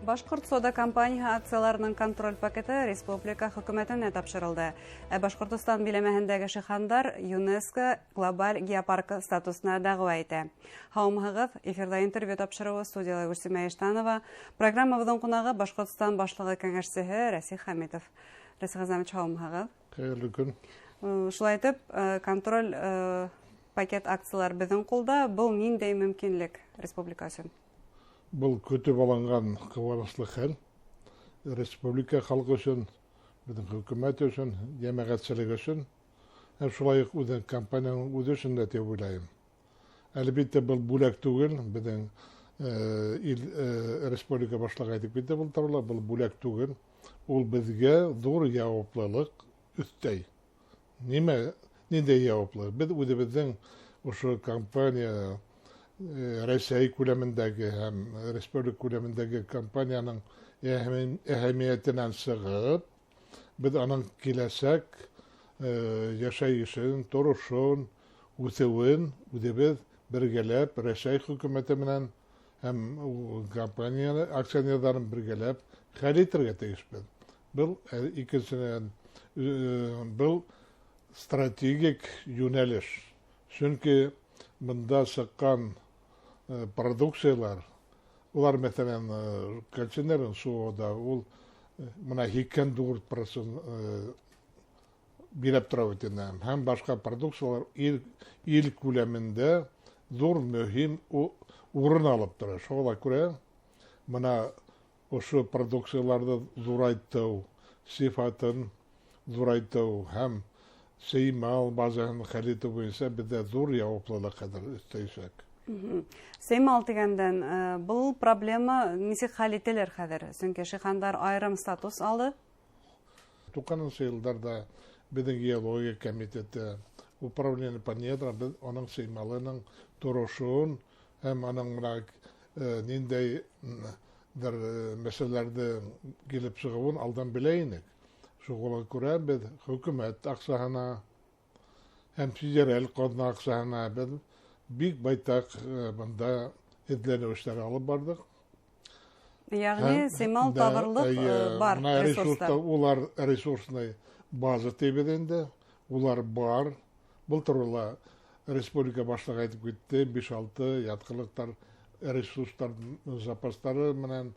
Башҡорт сода компанияһы акцияларының контроль пакеты республика хөкүмәтенә тапшырылды. Ә Башҡортостан биләмәһендәге шихандар ЮНЕСКО глобаль геопаркы статусына дәғүә итә. Һаумыһығыҙ, эфирҙа интервью тапшырыуы, студияла Гөлсимә Иштанова. Программабыҙҙың ҡунағы Башҡортостан башлығы кәңәшсеһе Рәсих Хәмитов. Рәсих Азамович, һаумыһығыҙ. Хәйерле көн. Шулай итеп, контроль пакет акциялар беҙҙең ҡулда. Был ниндәй мөмкинлек республика өсөн? Был көтөп алынған ҡыуаныслы хәл. Республика халҡы өсөн, беҙҙең хөкүмәт өсөн, йәмәғәтселек өсөн, һәм шулай уҡ үҙе компанияның үҙе өсөн дә тип уйлайым. Әлбиттә, был бүләк түгел, беҙҙең ил республика башлығы әйтеп китте был турала, был бүләк түгел. Ул беҙгә ҙур яуаплылыҡ өҫтәй. Нимә, ниндәй яуаплылыҡ? Беҙ үҙебеҙҙең ошо компания Рәсәй күләмендәге һәм республика күләмендәге компанияның әһәмиәтенән сығып, беҙ аның киләсәк йәшәйешен, торошон, үҫеүен үҙебеҙ бергәләп Рәсәй хөкүмәте менән һәм компания акционерҙарын бергәләп хәл итергә тейешбеҙ. Был икенсенән, был стратегик йүнәлеш. Сөнки бында сыҡҡан продукциялар, улар, мәҫәлән, кальцинерын суы да, ул мына 84% биләп тора бит инде. Һәм башҡа продукциялар ил күләмендә ҙур мөһим урын алып тора. Шуға күрә мына ошо продукцияларҙы ҙурайтыу, сифатын ҙурайтыу һәм сеймал базаһын хәл итеү буйынса беҙҙә ҙур яуаплылыҡ хәҙер өҫтәйәсәк. Сеймал тигәндән, был проблема нисек хәл ителер хәҙер? Сөнки шихандар айырым статус алды. Туҡһанынсы йылдарҙа беҙҙең геология комитеты, управление по недрам, беҙ уның сеймалының торошон һәм аның мына ниндәй бер мәсьәләләрҙе килеп сығыуын алдан белә инек. Шуға күрә беҙ хөкүмәт аҡсаһына һәм федераль ҡаҙна аҡсаһына беҙ бик байтаҡ бында эҙләнеү эштәре алып барҙыҡ. Йәғни сеймал табырлыҡ бар ресурстар. Улар ресурсный база тибеҙ инде, улар бар. Был турала республика башлығы әйтеп китте, биш-алты ятҡылыҡтар, ресурстар запастары менән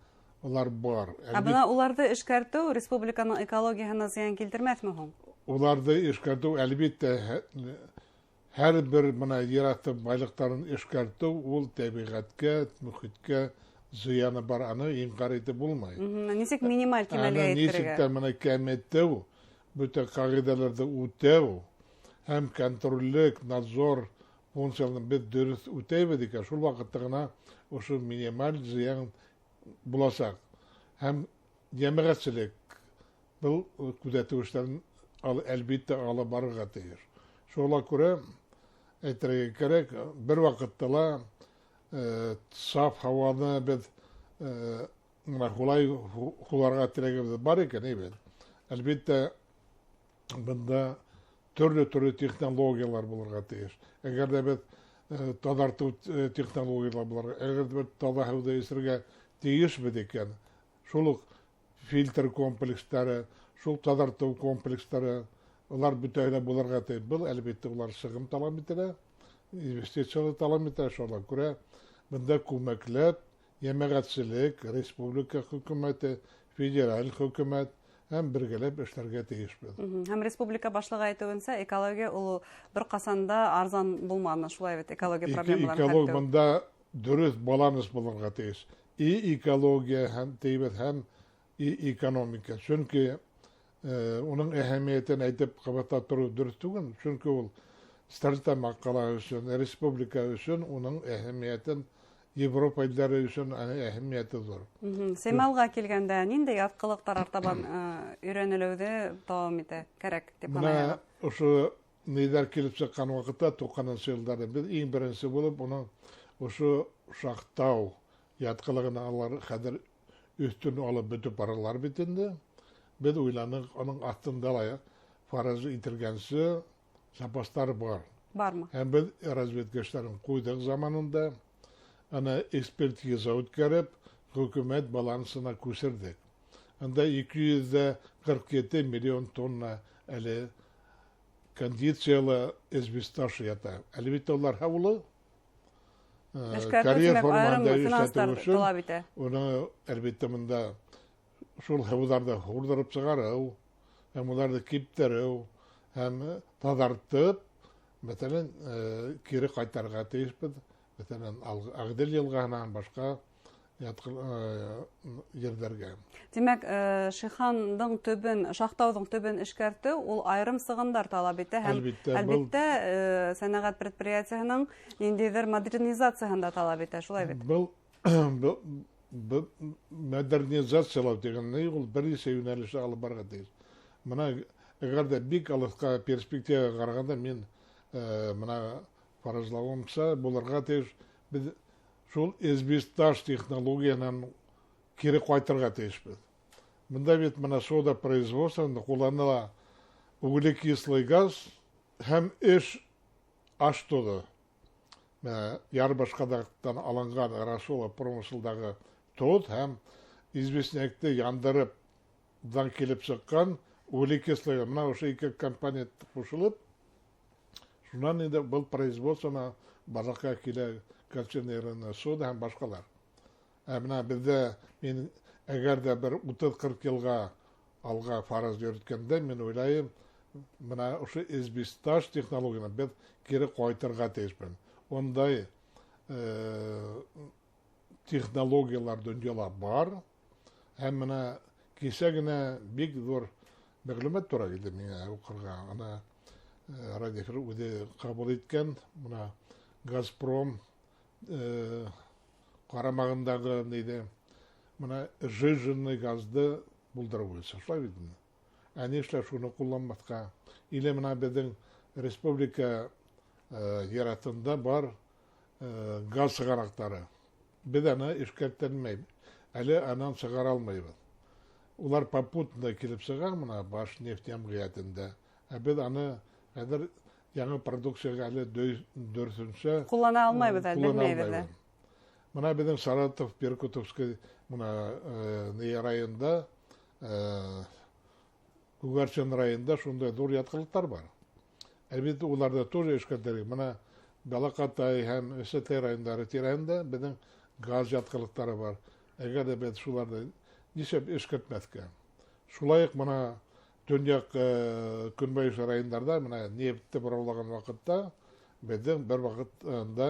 улар бар. Ә бына уларҙы эшкәртеү республиканың экологияһына зыян килтермәҫме һуң? Уларҙы эшкәртеү, әлбиттә, һәр бер мына ер аҫты байлыҡтарын эшкәртеү ул тәбиғәткә, мөхиткә зыяны бар, аны инҡар итеп булмай. Нисек минималь кимәлгә Аны нисек еткерергә? тә мына кәметеү, бөтә ҡағиҙәләрҙе үтәү һәм контроллек, надзор функцияларын беҙ дөрөҫ үтәйбеҙ икән, шул ваҡытта ғына ошо минималь зыян буласаҡ. Һәм йәмәғәтселек был күҙәтеү эштәрен әлбиттә алып барырға тейеш. Шуға күрә әйтергә кәрәк, бер ваҡытта ла саф һауаны беҙ мына һуларға теләгебеҙ бар икән, әйбәт. Әлбиттә, бында төрлө-төрлө технологиялар булырға тейеш. Әгәр ҙә беҙ таҙартыу технологиялар булырға, әгәр ҙә беҙ таҙа һыуҙы эсергә тейешбеҙ икән, шул уҡ фильтр комплекстары, шул таҙартыу комплекстары, улар бөтәһе лә булырға тейеш. Был, әлбиттә, улар сығым талап ителә, инвестициялар талап ителә. Шуға күрә бында күмәкләп йәмәғәтселек, республика хөкүмәте, федераль хөкүмәт һәм бергәләп эшләргә тейешбеҙ. Һәм республика башлығы әйтеүенсә, экология ул бер ҡасан да арзан булманы, шулай бит, экология проблемаларын хәл итеү. Бында дөрөҫ баланс булырға тейеш. И экология һәм тейбеҙ, һәм и экономика. Сөнки уның әһәмиәтен әйтеп ҡабатлап тороу дөрөҫ түгел, сөнки ул Стәрлетамаҡ ҡалаһы өсөн, республика өсөн уның әһәмиәтен Европа илдәре өсөн әһәмиәте ҙур. Сеймалға килгәндә ниндәй ятҡылыҡтар артабан өйрәнелеүҙе дауам итә кәрәк тип Мына һанайһығыҙ? ошо ниҙәр килеп сыҡҡан ваҡытта, туҡһанынсы йылдарҙа беҙ иң беренсе булып уның ошо Шахтау ятҡылығына алар хәҙер өҫтөн алып бөтөп баралар бит инде. Беҙ уйланыҡ, уның аҫтында ла фараз ителгәнсе запастар бар. Бармы? Һәм беҙ разведка эштәрен ҡуйҙыҡ заманында. Аны экспертиза үткәреп, хөкүмәт балансына күсерҙек. Анда 247 миллион тонна әле кондициялы известьташ ята. Әлбиттә, улар һыулы. Карьер формаһында эшләтеү өсөн уны, әлбиттә, мында шул һыуҙарҙы һурҙырып сығарыу һәм уларҙы киптереү һәм таҙартып, мәҫәлән, кире ҡайтарырға тейешбеҙ. Мәҫәлән, Ағиҙел йылғаһынан башҡа ерҙәргә. Тимәк, Шихандың төбөн, Шахтауҙың төбөн эшкәртеү ул айырым сығымдар талап итә һәм әлбиттә, сәнәғәт предприятиеһының ниндәйҙер модернизацияһын да талап итә, шулай бит? Был модернизациялау тигән ни ул бер нисә йүнәлештә алып барырға тейеш. Мына әгәр ҙә бик алыҫҡа перспективаға ҡарағанда, мин мына фаразлауымса булырға тейеш, беҙ шул известьташ технологиянан кире ҡайтырға тейешбеҙ. Бында бит мына сода производствоһында ҡулланыла углекислый газ һәм эш аш тоҙо. Ярбашҡаҙаҡтан алынған рассола промыселдағы тоҙ һәм известнякты яндырып дан килеп сыҡҡан углекислый газ. Мына ошо ике компонент ҡушылып, шунан инде был производствона барлыҡҡа килә кальцинированная сода һәм башҡалар. Ә мына беҙҙә мин әгәр ҙә бер 30-40 йылға алға фараз йөрөткәндә, мин уйлайым, мына ошо известьташ технологияны беҙ кире ҡайтырға тейешбеҙ. Ундай технологиялар донъяла бар. Һәм мына кисә генә бик ҙур мәғлүмәт тура килде миңә уҡырға. Ана Радифер үҙе ҡабул иткән, мына Газпром ҡарамағындағы нейҙе, мына сжиженный газды булдырыу буйынса, шулай бит инде. Ә ни эшләп шуны ҡулланмаҫҡа? Или мына беҙҙең республика ер аҫтында бар газ сығараҡтары. Беҙ аны эшкәртәлмәйбеҙ, әле анан сығара алмайбыҙ. Улар попутно килеп сыға мына Башнефть йәмғиәтендә. Ә беҙ аны хәҙер яңы продукцияға әле дөрөҫөнсә ҡуллана алмайбыҙ әле, белмәйбеҙ дә. Мына беҙҙең Саратов, Беркутовский мына ни районда, Күгәрсен районында шундай ҙур ятҡылыҡтар бар. Әлбиттә, уларҙы тоже эшкәртергә. Мына Балаҡатай һәм Өсәтәй райондары тирәһендә беҙҙең газ ятҡылыҡтары бар. Әгәр ҙә беҙ шуларҙы нисәп эшкәртмәҫкә? Шулай уҡ мына төньяҡ көнбайыш райондарҙа мына нефтте бораулаған ваҡытта беҙҙең бер ваҡытында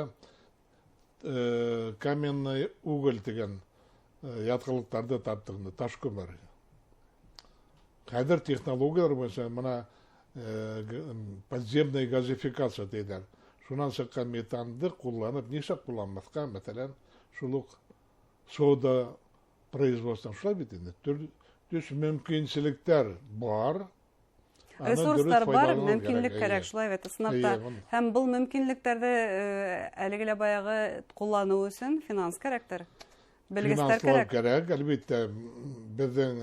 каменный уголь тигән ятҡылыҡтарҙы таптыҡ, таш күмер. Хәҙер технологиялар буйынса мына подземная газификация тейҙәр. Шунан сыҡҡан метанды ҡулланып, нисек ҡулланмаҫҡа, мәҫәлән, шул уҡ сода производствон, шулай бит инде. Төс мөмкинселектәр бар. Ресурстар бар, мөмкинлек кәрәк, шулай бит, ысынлап та. Һәм был мөмкинлектәрҙе әлеге лә баяғы ҡулланыу өсөн финанс кәрәктер. Белгестәр кәрәк. Кәрәк, әлбиттә, беҙҙең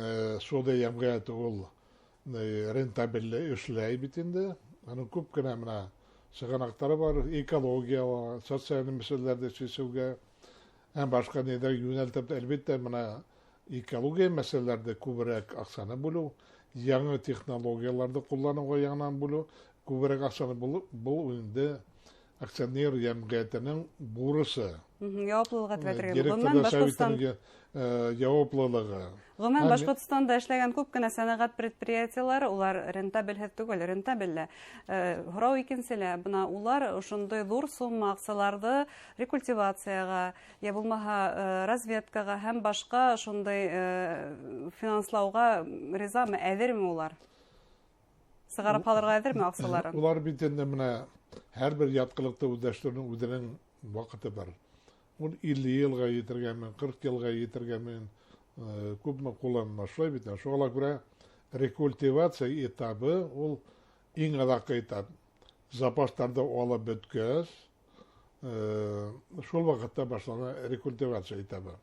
сода йәмғиәте ул рентабелле эшләй бит инде. Аның күп кенә мына сығанаҡтары бар, экология, социаль мәсьәләләрҙе сисеүгә һәм башҡа ниҙәр йүнәлтеп, әлбиттә, мына экология мәсьәләләрҙе күберәк аҡсаны бүлеү, яңы технологияларҙы ҡулланыуға яңынан бүлеү, күберәк аҡсаны бүлеү, был инде акционер йәмғиәтенең бурысы. Яуаплылыҡ тип әйтергә. Директорҙар советының яуаплылығы. Ғөмүмән, Башҡортостанда эшләгән күп кенә сәнәғәт предприятиелары, улар рентабелһеҙ түгел, рентабелле. Һорау икенселә, бына улар ошондай ҙур сумма аҡсаларҙы рекультивацияға, йә булмаһа разведкаға һәм башҡа ошондай финанслауға ризамы, әҙерме улар? Сығарып һалырға әҙерме аҡсаларын? Улар бит инде мына һәр бер ятҡылыҡты үҙләштереүҙең үҙенең ваҡыты бар. Ул 50 йылға етергә мөмкин, 40 йылға етергә мөмкин, күпме ҡулланыла, шулай бит. Шуға ла күрә рекультивация этабы ул иң аҙаҡҡы этап. Запастарҙы алып бөткәс, шул ваҡытта башлана рекультивация этабы.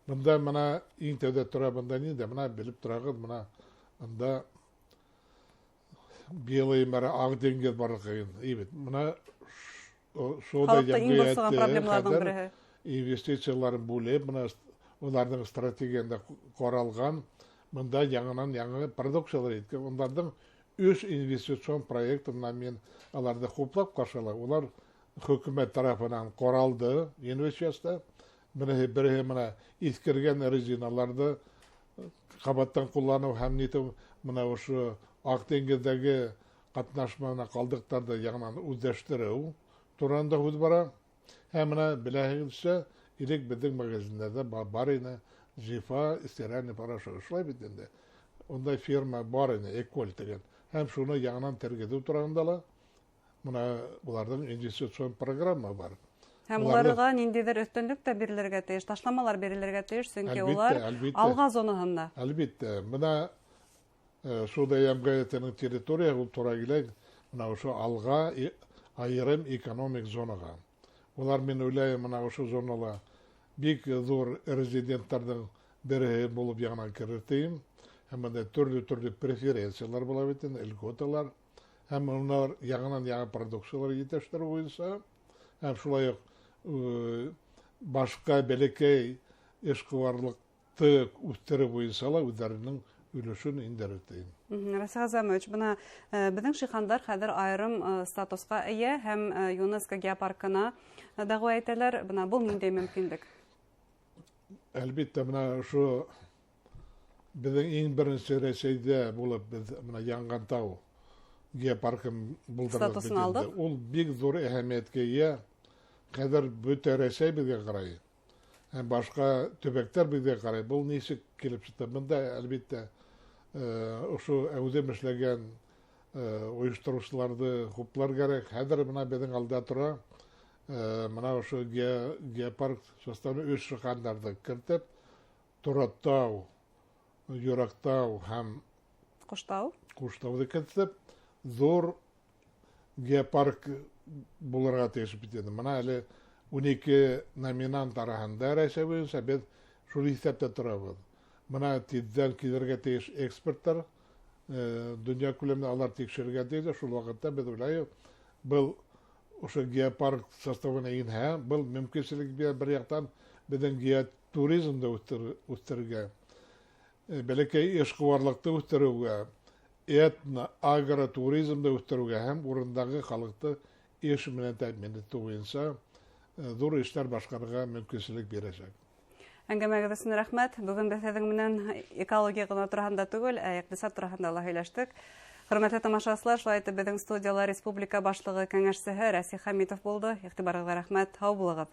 Бында мына иң тәүҙә тора, бында ниндәй, мына белеп торағыҙ, мына бында Белый море, Аҡ диңгеҙ барлыҡҡа килгән. Эй бит, мына сода Халыҡты иң борсоған йәмғиәте проблемаларҙың хәҙер береһе. инвестицияларын бүлеп, мына Уларҙың стратегияһында ҡаралған бында яңынан яңы продукциялар еткән. Уларҙың 3 инвестицион проекты менән мин уларҙы хуплап ҡаршы алам. Улар хөкүмәт тарафынан ҡаралды инвестициясы. Береһе мына иҫкергән резиналарҙы ҡабаттан ҡулланыу һәм нитеү, мына ошо Аҡ диңгеҙҙәге ҡатнашма менән ҡалдыҡтарҙы яңынан үҙләштереү тураһында һүҙ бара. Һәм мына беләһегеҙсә, элек беҙҙең магазиндарҙа бар ине Зифа стиральный порошок. Шулай бит инде. Ундай фирма бар ине, Эколь тигән. Һәм шуны яңынан тергеҙеү тураһында ла мына уларҙың инвестицион программа бар. Һәм уларға ниндәйҙер өҫтөнлөк тә бирелергә тейеш, ташламалар бирелергә тейеш, сөнки улар алға зонаһында. Әлбиттә, мына Суда йәмғиәтенең территорияһы ул тура килә, мына ошо алға айырым экономик зонаға. Улар, мин уйлайым, мына ошо зонала бик ҙур резиденттарҙың береһе булып яңынан керер тейем. Һәм бында төрлө-төрлө преференциялар була бит инде, льготалар. Һәм улар яңынан яңы продукциялар етештереү буйынса, һәм шулай уҡ башҡа бәләкәй эшҡыуарлыҡты үҫтереү буйынса ла үҙҙәренең өлөшөн индерер тейем. Рәсих Әзәмович, бына беҙҙең шихандар хәҙер айырым статусҡа эйә һәм ЮНЕСКО геопаркына дәғүә итәләр. Бына был ниндәй мөмкинлек? Әлбиттә, бына ошо беҙҙең иң беренсе Рәсәйҙә булып, беҙ бына Янғантау геопаркын булдырҙыҡ Статусын бит инде. алдыҡ. Ул бик ҙур әһәмиәткә эйә. Хәҙер бөтә Рәсәй беҙгә ҡарай. Һәм башҡа төбәктәр беҙгә ҡарай. Был нисек килеп сыҡты? Бында, әлбиттә, ошо әүҙем эшләгән ойоштороусыларҙы хуплар кәрәк. Хәҙер бына беҙҙең алда тора, бына ошо геопарк составына өс шихандарҙы кертеп, Торатау, Юрактау һәм Ҡоштау. Ҡоштауҙы кертеп, ҙур геопарк булырға тейеш бит инде. Бына әле 12 номинант араһында Рәсәй буйынса беҙ шул иҫәптә торабыҙ. Бына тиҙҙән килергә тейеш эксперттар, донъя күләмендә алар тикшерергә тейеш. Шул ваҡытта беҙ уйлайбыҙ, был ошо геопарк составына инһә, был мөмкинселек бирә бер яҡтан беҙҙең геотуризмды үҫтерергә, бәләкәй эшҡыуарлыҡты үҫтереүгә, этно, агротуризмды үҫтереүгә һәм урындағы халыҡты эш менән тәьмин итеү буйынса ҙур эштәр башҡарырға мөмкинселек бирәсәк. Әңгәмәгеҙ өсөн рәхмәт. Бөгөн беҙ һеҙҙең менән экология ғына тураһында түгел, ә иҡтисад тураһында ла һөйләштек. Хөрмәтле тамашасылар, шулай итеп беҙҙең студияла республика башлығы кәңәшсеһе Рәсих Хәмитов булды. Иғтибарығыҙға рәхмәт. Һау булығыҙ.